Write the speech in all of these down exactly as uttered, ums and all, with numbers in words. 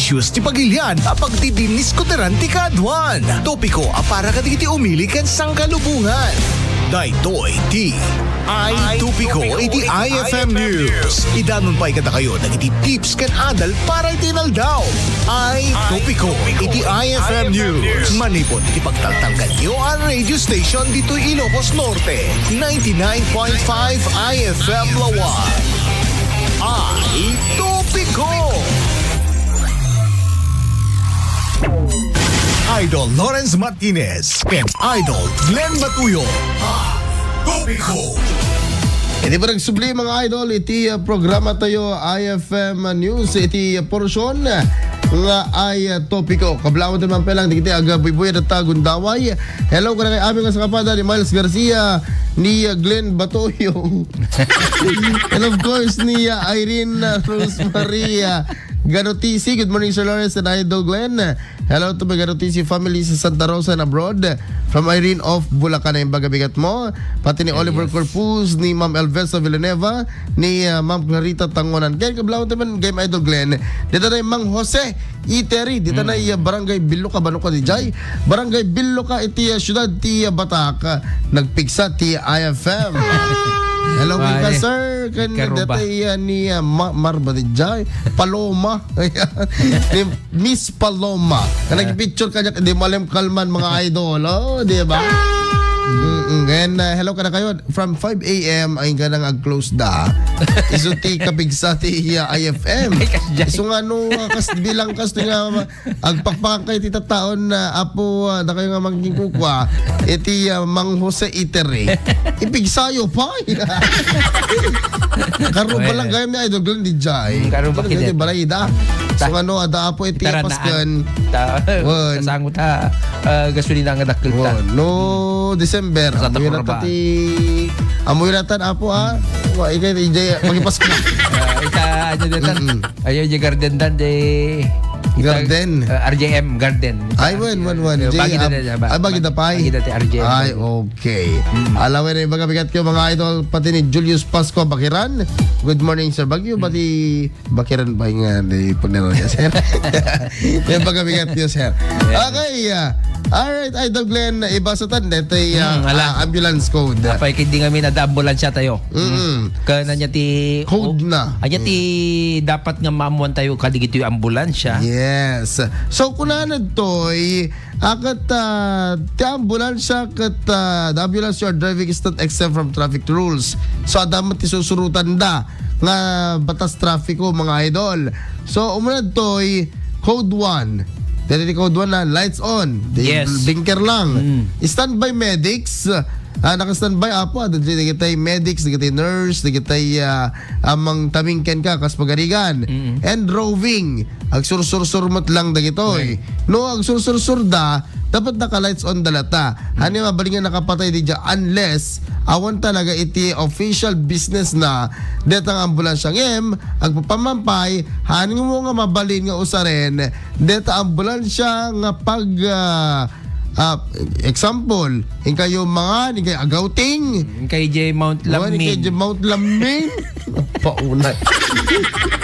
issues ti pagilian a pagdidinniskuteran ti kaaduan. Topiko a para kadagiti umili ken sangkalubongan. Daytoy ti Ay Topiko iti I F M News. Idanon pay kadakayo dagiti tips ken adal para iti inaldaw. Ay Topiko iti I F M News. Manipud iti pagtaltalkanyo a radio station ditoy Ilocos Norte, ninety-nine point five I F M Lawan. Ay Topiko! Idol Lawrence Martinez and Idol Glenn Batuyo. Ay Topiko! Iti pagsubli, mga idol, iti, uh, programa tayo, I F M News, iti, uh, portion, uh, nga Ay, uh, Topiko. Kablawan ti man pelang, digiti agabuybuya data gundaway. Hello, kadakay amin nga sakapada ni Miles Garcia, ni, uh, Glenn Batoyo. And of course, ni, uh, Irene, uh, Rose Maria Garotisi. Good morning, Sir Lawrence and Idol Glenn. Hello to my Garotisi family sa Santa Rosa and abroad. From Irene of Bulacan, ay baga bigat mo. Pati ni Oliver Corpus, ni Ma'am Elvesa Villanueva, ni, uh, Ma'am Clarita Tangonan. Kaya kablawan tayo man, Game Idol Glenn. Dito na yung Mang Jose Iteri. Dito na yung Barangay Biloca, Banuca di Jai. Barangay Biloca, iti, uh, siyudad ti, uh, Batak. Nagpigsa ti I F M. Hello, kay ka, sir. Kan dati, uh, ni, uh, Ma-, Marba di Jai. Paloma. Ayan. Ni Miss Paloma. Ka nagpicture ka dyan, di mo alam kalman, mga idol. Oh, di ba? Mm-mm. And, uh, hello ka na kayo. From five a m ay ka nang ag-close da. Isu ti kapigsa ti, uh, I F M. Ay, kasjay. Isu nga no, uh, kas bilang kas ti nga, uh, agpakpakan kayo ti tattaon na apo, uh, da kayo nga mangkingkukwa. Iti, uh, Mang Jose Itere. Ipigsayo pa. Karuba lang gayam ni Idol Glenn di jay. Mm, karuba. Ito, kini. Di balay da. So, ano, ada apo iti Paskan. Ta, kasango ta, ah, gasolina nga dakkel ta. Wen, no, December. Sa amoy Takurba. Nata ti, amoy natan apo, ah. Wa, ikay, ijay, magipasko. Ah, ita, ano, datan. Mm-mm. Ayo, di garden dan, di, ita, Garden. Ah, R J M, garden. Ay, wen, wen, wen. Di, bagi na, ah, di, ba-, ay, bagi na pa, ay. Bagi na ti R J M. Ay, okay. Mm. Alawen ay mga bigat kayo, mga idol, pati ni Julius Pasco Bakiran. Good morning, Sir Bagyo. Pati Bakiran ba nga di punero niya, sir? Yung pagkabigat niyo, sir. Yeah. Okay, ah, all right, Idol Glenn, ibasa tan, dito yung, ah, Mm, ala. Ah, ambulance code. Apay, kindi nga minada ambulansya tayo. Mm-mm. Kana niya ti, Code o, na. Anya ti Mm. dapat nga maamuan tayo kadigito yung ambulansya. Yes. So, kunana toy, akat, ah, ti ambulansya kat, ah, the ambulance you are driving is not exempt from traffic rules. So, adda met ti susurutan da nga batas trafiko, mga idol. So, umuna toy code one. Dati ti code one na lights on. Di Yes. blinker lang. Mm. Standby medics. Ah, naka-standby, apo, ah, dagiti, dagiti medics, dagiti nurse, dagiti, ah, amang tamingken ka, kas pagarigan. Mm. And roving. Agsursursur met lang dagitoy. Right. No, agsursursur da, dapat naka-lights on da lata. Mm. Hani mabalin nga nakapatay di dya, unless awan talaga iti official business na detang ambulansya ngem, agpapamampay, hani mo nga mabalin nga usaren, deta ambulansya nga pag, ah, Ah, example, inkayo mangan, inkayo agawting. Inkay jay Mount Wan, inkay Lammin. Jay Mount Lammin. Paunay.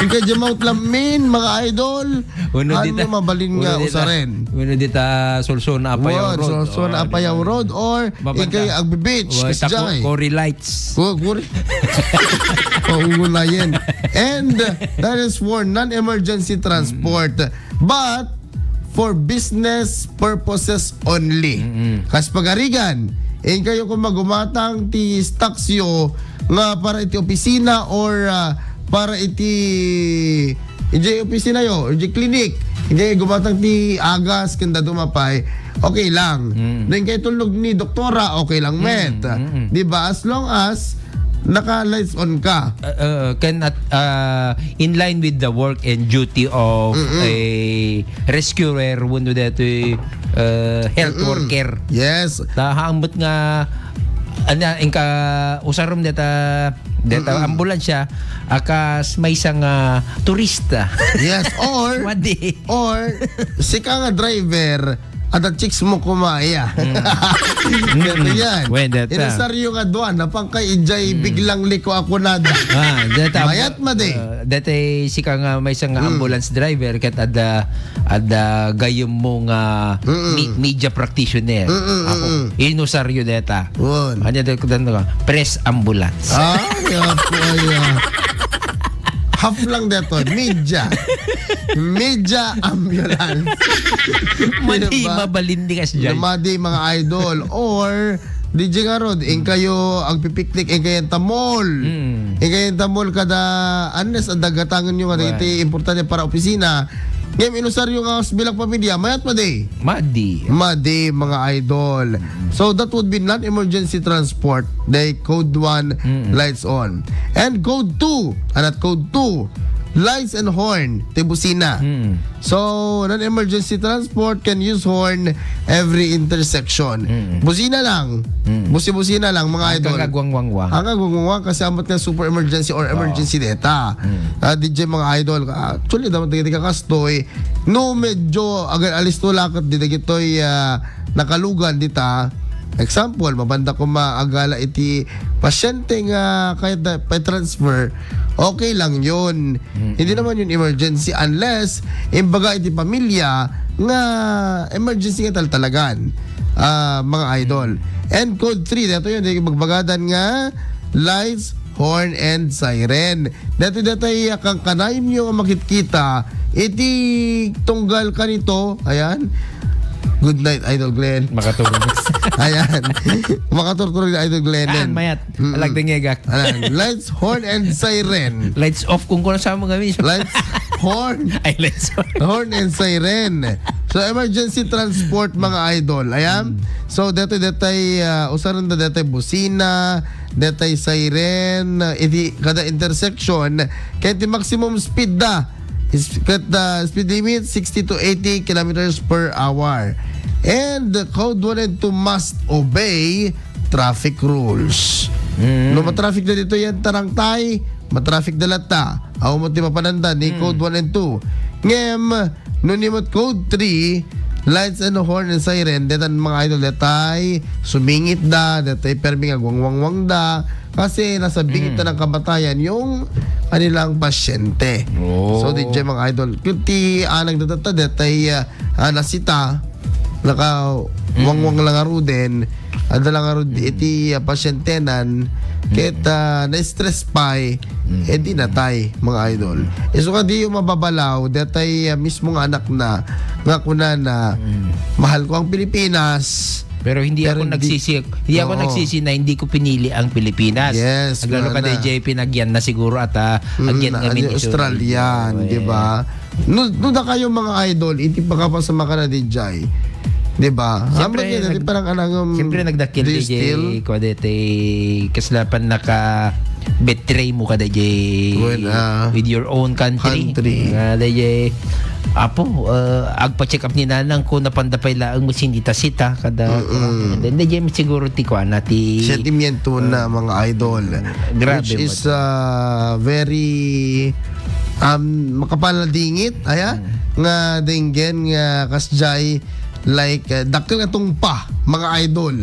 Inkay jay Mount Lammin, mga idol. Uno Ano dita, mabalin nga uno dita, usaren? Uno dita Solsona Apayao Wan, Road. Solsona Oh, Apayao dita. Road or Babanda. Inkay Agbi Beach, Wa, kasi tako, jay. Cory Lights. Ku-, kuri. Paungunayan. And, uh, that is for non-emergency transport. But, for business purposes only. Mm-mm. Kas pagarigan, inkayo kung magumatang ti stocks yo nga para iti opisina or, ah, para iti, iti opisina yo, iti clinic, iti gumatang ti agas, kanda dumapay, okay lang. Mm. Then kay tulog ni doktora, okay lang, Mm, met. mm, mm. Di ba? As long as naka-lights on ka. Uh, uh, can at, uh, in line with the work and duty of Mm-mm. a rescuer, wenno detoy, uh, health Mm-mm. worker. Yes. Ta, haambet nga, anya, inka, usarom deta, deta Mm-mm. ambulansya, a kas maysa nga turista. Yes, or, Madi. or, sika nga driver, Ada chicks mo kumaya. Deta yan. Wen, deta. Inusaryo nga dua, napangkay ijay biglang liko ako nada. Ah, deta, Mayat madi. Ah, deta sika nga maysa nga ambulance driver ket adda, adda gayyem mo nga Mm-mm. me-, media practitioner. Mm-mm, Ako, mm-mm. Inusaryo deta. Won. Anya deta, press ambulance. Ah, ya po, ya. Half lang dito, media. Media ambulance. Madi, Diba? Mabalin di kas dyan. Madi, mga idol. Or, D J nga rod, in kayo agpipiknik, in kayo ta mall. Mm. In kayo ta mall kada, unless ang dagatangan nyo nga Right. dito importante para opisina. Ngayon, inusaryo nga sa bilang pamilya, mayat madi. Madi. Madi, mga idol. So, that would be non-emergency transport. They code one, Mm. lights on. And code two, anat code two, lights and horn, ti busina. Mm. So, non-emergency transport can use horn every intersection. Mm. Busina lang. Mm. Busi-busina lang, mga Hanggang idol. agwangwangwa. Hanggang agwangwangwa kasi amat nga super emergency or Oo. emergency data. Mm. Ah, D J, mga idol. Actually, dapat dagiti kakastoy, no medyo agal alis to lakat di dagitoy, ah, nakalugan dita. Example, mabanda ko maagala iti pasyente nga kaya da-, pa-transfer, okay lang yun. Mm. Hindi naman yun emergency unless imbaga iti pamilya nga emergency nga taltalagan, ah, mga idol. And code three, dito yun, di magbagadan nga lights, horn, and siren. Dati, dati, ah, kangkanayon nyo nga makitkita, iti tunggal kanito, ayan. Good night, Idol Glenn. Makaturog. Ayan. Makaturturog ni Idol Glenn. Saan, mayat? Mm-mm. Alagdingegak. Ayan. Lights, horn, and siren. Lights off kung kuno sa mga miss. Lights, horn. Ay, lights off. Horn and siren. So, emergency transport, mga idol. Ayan. Mm. So, detoy, detay, ah, usaran da detay busina, detay siren, ah, iti kada intersection. Kaya ti maximum speed da. Is, kat, ah, speed limit, sixty to eighty kilometers per hour. And the code one and two must obey traffic rules. Mm. No matraffic na dito yan, tarangtay, matraffic na latta. Aw mo ti mapananda ni Mm. code one and two. Ngem, no ni mat code three, lights and horn and siren, detan mga idol, detay, sumingit da, detay permi nga gwangwangwang da, kasi nasa bingit Mm. na ng kamatayan yung kanilang pasyente. Oh. So, di dyan mga idol, kuti anang datatta, detay, ah, ah, nasita, naka wangwang lang aruden, adda lang arud iti, ah, pasyentenan, ket, ah, na-stress pay, eh, di natay, mga idol. Isu nga di yung mababalaw, detay, ah, mismo nga anak na, nga kuna na, "Mahal ko ang Pilipinas." Pero hindi Pero ako hindi nagsisi, hindi ako Oo. nagsisi na hindi ko pinili ang Pilipinas. Yes, Lalo nga ka na. D J, pinagyan na siguro at, ah, Mm, agyan na, kami ano, ni Australian, Australia. di ba? No, no da kayo mga idol, iti pakapasama ka na, D J. Di ba? Siyempre, Ambag yan, nag-, di parang anang, um, siyempre, nagdakkel, do you D J, still? Kwa dete, kasla pan naka-betray mo ka, D J, Well, ah, with your own country. country. Ah, D J, apo, ah, agpa-check up ni nanang ko, napanda pay laeng mo sinita-sita, kada, Mm-mm. and then, D J, siguro ti kwa na, ti Sentimiento na, mga idol. Grabe Which is, mo. ah, very um, makapaladingit, aya, Mm. nga denggen nga kasjay, like, uh, dakkel nga tungpa, mga idol,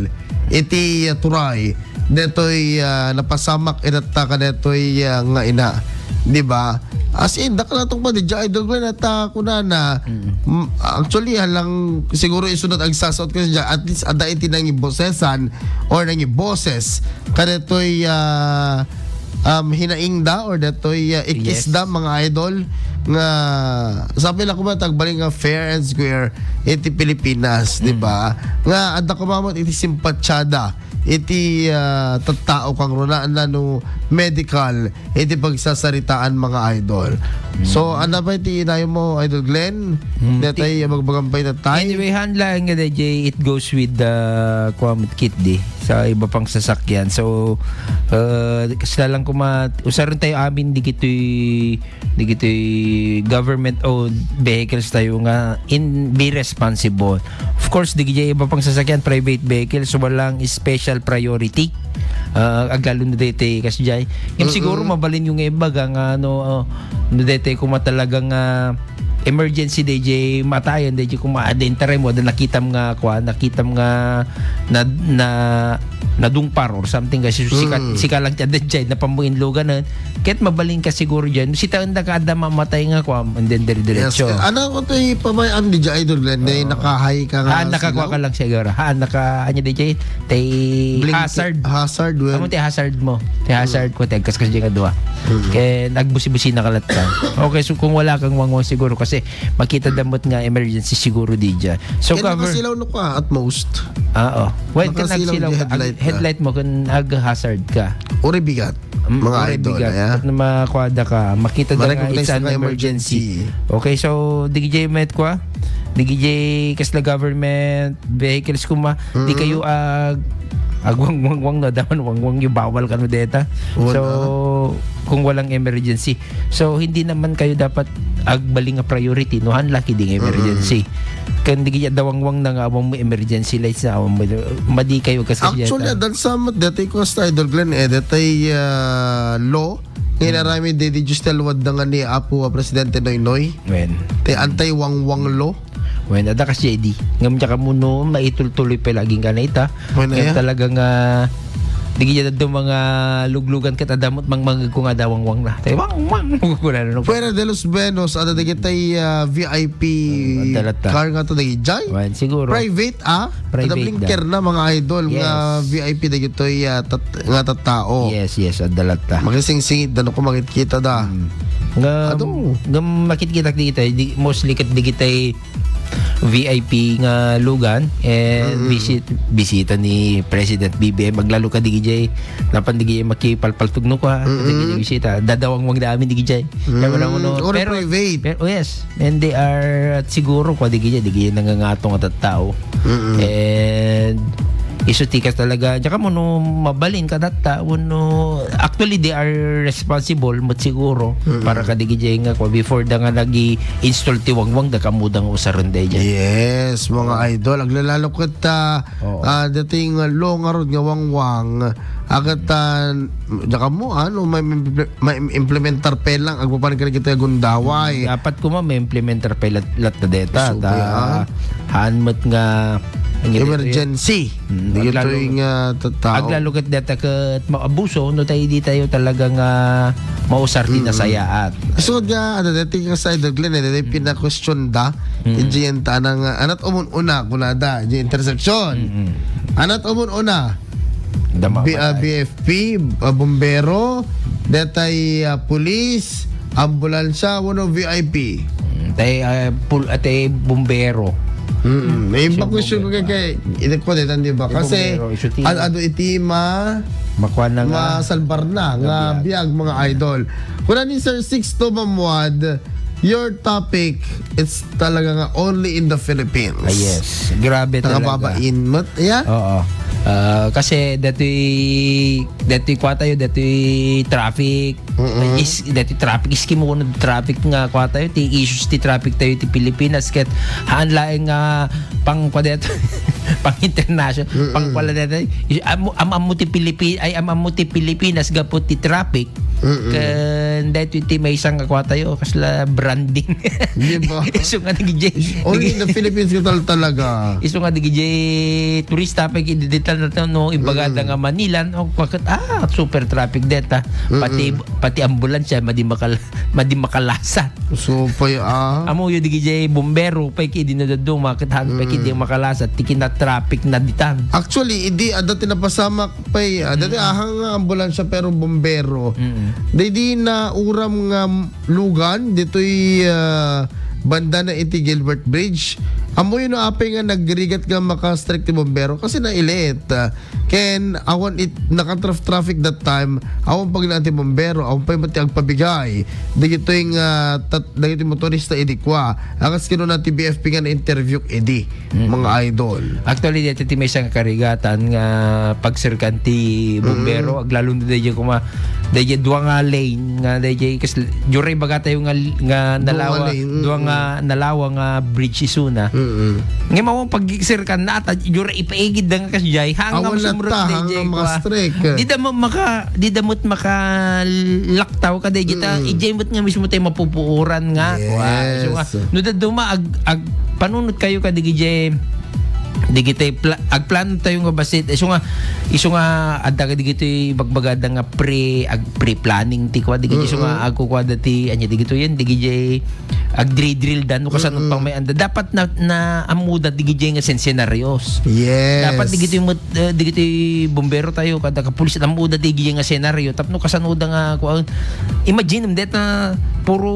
iti, uh, turay, detoy, uh, napasamak itatta ka detoy, uh, nga ina, di ba? As in, dakkel nga tungpa, di dya idol ko na ta kunana, Mm. mm, actually, halang siguro isunod agsasaot ko dya, at least, ada iti nangibosesan or nangiboses, kadetoy, uh, um, hinaingda or detoy, uh, ikisda, Yes. mga idol, nga sabi na kuma tagbaling nga fair and square iti Pilipinas, di ba? Mm. Nga adda kuma met iti simpatsada iti, uh, tattao kang runa no medical iti pagsasaritaan, mga idol. So, Mm. ano ba iti inayo mo, Idol Glenn? Mm, Detay ti- magbagam pay tatay? Anyway, han lang nga, D J, it goes with the, kuwan, kit di. Sa iba pang sasakyan. So, uh, kasla lang kuma, usaron tayo amin di kito'y, di kito'y government-owned vehicles tayo nga in, be responsible. Of course, di kito'y iba pang sasakyan, private vehicles, so walang special priority. Uh, agalo na dete, kasjay. Yung Mm-mm. siguro mabalin yung iba nga, ano, uh, na dete kuma talagang, uh, emergency, D J, matayen, D J, kung maadin taray mo, ada nakitam nga, kwa, nakitam nga, na, na, nadungpar or something, kasi sika, Mm. sika lang ti adda jay, napambuin lugan, eh. Ket mabalin ka siguro dyan. Sitaen da ka adda mamatay nga, kwa, and then dire-diretso. Yes. Ano ko to ipabay-an di jay, Idol Glenn? Dahil Oo. nakahay ka nga Haan, nakakwa silaw? ka lang siguro. Haan, naka, ano, D J? Tay Blink-, hazard. hazard, well. Amo ti hazard mo. Ti hazard ko, ti agkaskas dyan nga dua. Mm. Kaya nagbusi-busi na kalat ka. Okay, so kung wala kang wangwang siguro kasi makita damot nga emergency siguro di dyan. So, Kaya cover nakasilaw no ka at most. Ah, oh. Well, kan Nakasilaw nagsilaw di ka, headlight ag-, ka. headlight mo, kan ag-hazard ka. Uri bigat, Mm, mga uri idol, bigat. ya. At na makuha da ka, makita da nga Ma-recognize it's an na nga emergency. emergency. Okay, so, D J met kwa? D J kasla government vehicles kuma, di Mm. kayo ag-, agwangwangwang na daman, wangwang yung bawal kano deta. Wala. So, kung walang emergency. So, hindi naman kayo dapat agbaling nga priority, no? Han laki ding emergency. Mm-mm. Kan di kaya dawangwang na nga awang mo emergency lights na awang mo, madi kayo kasi Actually, deta. adan sa mat, dati ko sa Idol Glenn, eh, dati, ah, law, nga Mm. inarami di, di Diyos talwad na nga ni Apo, ah, Presidente Noynoy. Wen. Te anti-wangwang law. Wen, ada kas J D. Ngam diya ka muno, maitultuloy pa laging ka na ita. Wen, Kaya aya. talaga nga, di kaya dadto mga luglugan ket adamot mang mangag ko nga dawangwang na. Tay wangwang, kukunan, no? Fuera de los Buenos, ada dagitay, ah, V I P Ah, adda latta. car nga to, dagijay? Wen, siguro. Private, ah? Private Ada blinker da. na, mga idol, nga Yes. V I P dagitoy, ah, tat-, nga tattao. Yes, yes, adda latta. Makisingsingit da no kung makikita da. Mm. Nga, Ado. nga makikita dito, di, mostly kat digitay V I P nga lugan, and Mm-mm. visit, bisita ni President B B M, aglalo ka digijay, napan digijay makipalpaltugno ka, Mm-mm. digijay bisita, dadawang magdaamin digijay. Mm, Kaya wala mo, no? or Pero, private. pero, oh, yes. And they are, at siguro, kwa, di kaya, di kaya nangangatong at tao. Mm-mm. And isu ti kas talaga, tsaka mo, no, mabalin ka data, no, actually, they are responsible, but siguro, Mm-mm. para ka di kaya nga, kwa, before da nga nag-i-install ti wangwang, da kamudang usaren da dyan. Yes, mga idol. Aglalalo ket, ah, Oo. ah, dating, ah, law ngarud nga wangwang, agat, ah, diak ammo, ano, may, may, may implementar pa lang, agpapan ka na kita gundaway. Dapat kuma may implementar pa lat, lat na deta. Isu Ta, pa, ah. han met nga, ang ito, Emergency. Mm, Di ito aglalo, yung, ah, tattao. aglalo ket deta ket maabuso, no tayo di tayo talaga nga mausar ti Mm-mm. nasayaat. Sugad nga, ano, dati nga sa Idol Glenn, eh, dati Mm. pina-question da, Mm. Iti yan ta, anang, ah, anat umun-una, kunada, iti intersection. Mm-mm. Anat umun-una, Dama Bi-, ah, matay. B F P, ah, bumbero, detay, ah, pulis, ambulansya, wano V I P. Mm, tay, ah, pul-, ah, tay bumbero. Mm-mm. May Siya iba question ko bumbero. kay, kay, ito ko, detan, di ba? Yung Kasi, bumbero, isu ti al-, ado iti ma-, Makuha na nga. masalbar na, nga Nga biag. biag, mga idol. Kuna ni Sir Sixto Mamuad, your topic, it's talaga nga only in the Philippines. Ah, yes. Grabe talaga. Nakababain met, ya? Oo. Ah, kasi datoy, datoy kwa tayo, datoy traffic. Mm-mm. Is, datoy traffic, is kimo kuno traffic nga kwa tayo, ti issues ti traffic tayo ti Pilipinas, ket haan laeng nga pang kwa dito, pang international, Mm-mm. pang kwa dito. Is, am-, am-, ammo ti Pilipi-, ay, am-, ammo ti Pilipinas, gapu ti traffic. Mm-mm. Ken daytoy ti maysa nga kwa tayo, kasla branding. Di ba? Isu nga digijay. Only in the Philippines ka tal-, talaga. Isu nga digijay turista pa, ididitan na to, no, imbagada Mm. nga Manila, no, bakit, ah, super traffic deta. Pati, Mm-mm. pati ambulansya, madi makal-, madi makalasat. So, pay, ah. Amo yu digijay bumbero, pay ki di nadaduma, ket han, pay ki di Mm. makalasat, ti kina traffic na ditan. Actually, idi, adda ti napasamak, pay, adda ti Mm. ahang nga ambulansya, pero bumbero. Mm. Daydi na uram nga lugan, ditoy, ah, banda na iti Gilbert Bridge. Ammoyo no apay nga nagrigat nga maka-strike ti bumbero? Kasi nailit. Ah, ken, awan it, naka-traf-, traffic that time, awan paglaan ti bumbero, awan pay met ti agpabigay. Dagitoy nga, tat-, dagitoy motorista idi kwa. Akas kinuna ti B F P nga na-interview idi. Mm. Mga idol. Actually, dito ti maysa nga karigatan nga pagserkan ti bumbero, Mm. aglalo na daydi kuma, Dayjay dua nga lane nga dayjay kas, diyoray baga tayo nga, nga Dua nga nalawa, lane, mm, dua nga mm. nalawa nga bridge isuna. Mm. Nga mawang pag-sir ka na, ta diyoray ipaigid da nga kasjay, hanggang Awan na sumrek ta, dayjay hanggang kwa. Makastrek. Di da mo maka, di da mo't makalaktaw ka dayjay ta, Mm. ijay mo't nga mismo tayo mapupuuran nga, kwa. Isu nga, Yes. no da duma, ag, ag, panunot kayo ka dayjay, dagiti pla-, agplano tayo nga bassit. Isu nga, isu nga, adda ka dagiti bagbagada nga pre, ag, pre-planning ti kwa, dagiti isu nga Mm-mm. agkukuada ti, anya dagito yan, dagiti agdri-drill dan, no kasano Mm-mm. pang may anda. Dapat na, na amuda dagiti nga sen-, senarios. Yes. Dapat dagiti met-, eh, dagiti bombero tayo, kada kapulis, amuda dagiti nga senario. Tapno kasano da nga, kuan, imagine, deta puro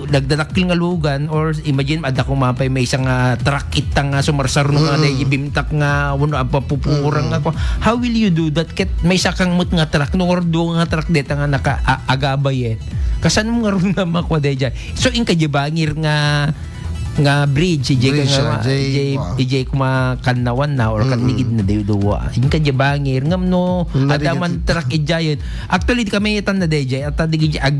nagdadakkel nga lugan, or imagine, adda kumapay may isang, ah, truck itang nga sumarsarno nga Mm. dayjay bimtak nga, wano, apa, pupurang Mm. nga, kua-, how will you do that? Ket may sakang met nga truck, no, or duwa nga truck deta nga naka-, a-, agabay, eh. Kasano nga ron nga makua dayjay? So, inka di bangir nga, nga bridge, ijay Bridge, ka nga, ah, ijay, ijay, wow. ijay kuma kannawan na, or Mm-mm. kanigid na, dayduwa. Inka di bangir, ngam no, Narigat adaman ita. truck ijayen. Actually, di kami itan na dayjay, at di ag,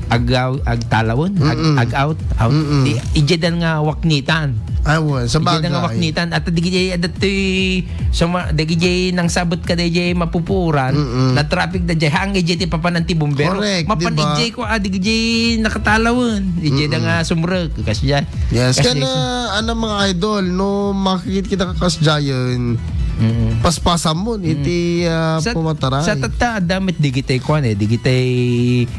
ag, agtalawon, ag, Mm-mm. ag out, out. Mm-mm. Di, ijay dan nga waknitan. Ay, well, sa Ijay dan nga bagay. waknitan, at di ijay, adatoy, so, ma-, di ijay nang sabot ka dayjay mapupuran, Mm-mm. na traffic dayjay, hanggang ijay ti papanan ti bumbero. Correct, Mapan di ba? ijay ko, ah, di ijay nakatalawon. Ijay da Mm-mm. nga sumrek, kasjay. Yes, Kasjay, kana, ano, mga idol, no, makikita ka kasjayen, Mm-mm. paspasan mo, Mm. iti, ah, Sa, pumataray. sa tatta, adda met digitay kuan, eh, digitay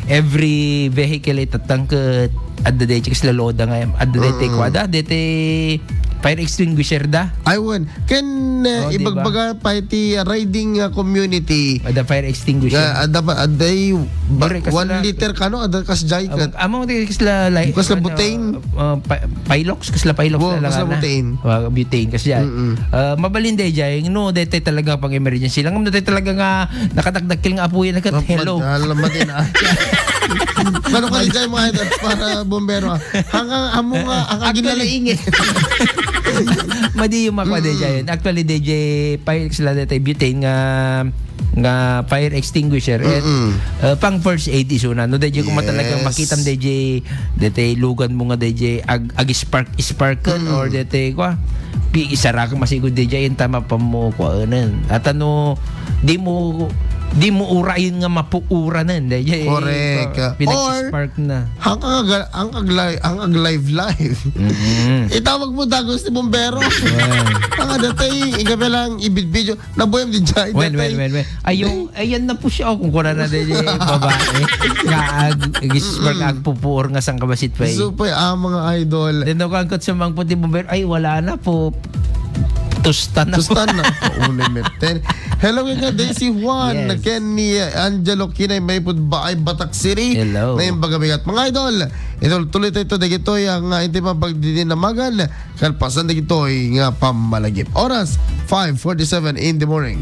every vehicle itatangket, adda dayjay kasla loda nga, adda dayjay Mm-mm. kuan, adda dayjay fire extinguisher da. Ay, wen. Ken, eh, Oh, di ba? ibagbaga pa iti riding, ah, community. Adda fire extinguisher. Nga, adda pa, adda y-, ba-, Diri, kasla one liter kano, adda kasjay Amo, ket. amo di kasla, like, Kasla ano, butane. uh, pa-, Pilox, kasla Pilox Wo, na lang kasla ana. butane. Wa, butane, kasla. Mm-mm. Uh, mabalin dayjay, no, daytay talaga pang emergency lang. No, daytay talaga nga nakadakdakkel nga apuyan, ket Ma-, hello. ma-, alam mo din, ah. Kano ka dayjay, mga idol, para bombero, ah. Hanga, amo nga, ang Actually, agilalaing, eh. Madi yung mga Mm-mm. dayjay. Actually, dayjay, Pilox la daytay butane nga, nga fire extinguisher. Et, Mm-mm. uh, pang first aid isuna. No, dayjay kuma talagang Yes. makitam dayjay, daytay lugan mo nga dayjay ag-, ag-spark, spark kan, Mm-mm. or daytay kwa, pi-, isara ka masigud dayjay, yung tama pa mo kuanan. At ano, di mo, di mo urayon nga mapuuranan. Dayjay, Correct. pa-, pinag-spark Or, na. ang kag-, ang kag-, ang kag-live live. Mm-mm. Itawag mo dagos ti bombero. Well. Ang adatay, igabi lang, ibidbidyo. Nabuhem di jay, Wen, wen, datay. wen, wen. Ay, yung, ayan na po siya, oh, kung kuna na din yung babae. Nga ag-, ag-, Mm-mm. agpupuor nga sang kabasit pa, eh. So, pa, ah, mga idol. Then, no, kung angkot sumangpot yung bomber, ay, wala na po. Tusta na Tusta po. na po. Ulimit. Then, hello, nga, Daisy Juan, Yes. ken ni, uh, Angelo Kinay, may pud ba ay Batak City? Hello. Ngayon, bagabigat. Mga idol, itultuloy tayo ito, dagitoy, ang, ah, inti pang pagdidinamagan. Kalpasan dagitoy nga pammalagip. Oras, five forty-seven in the morning.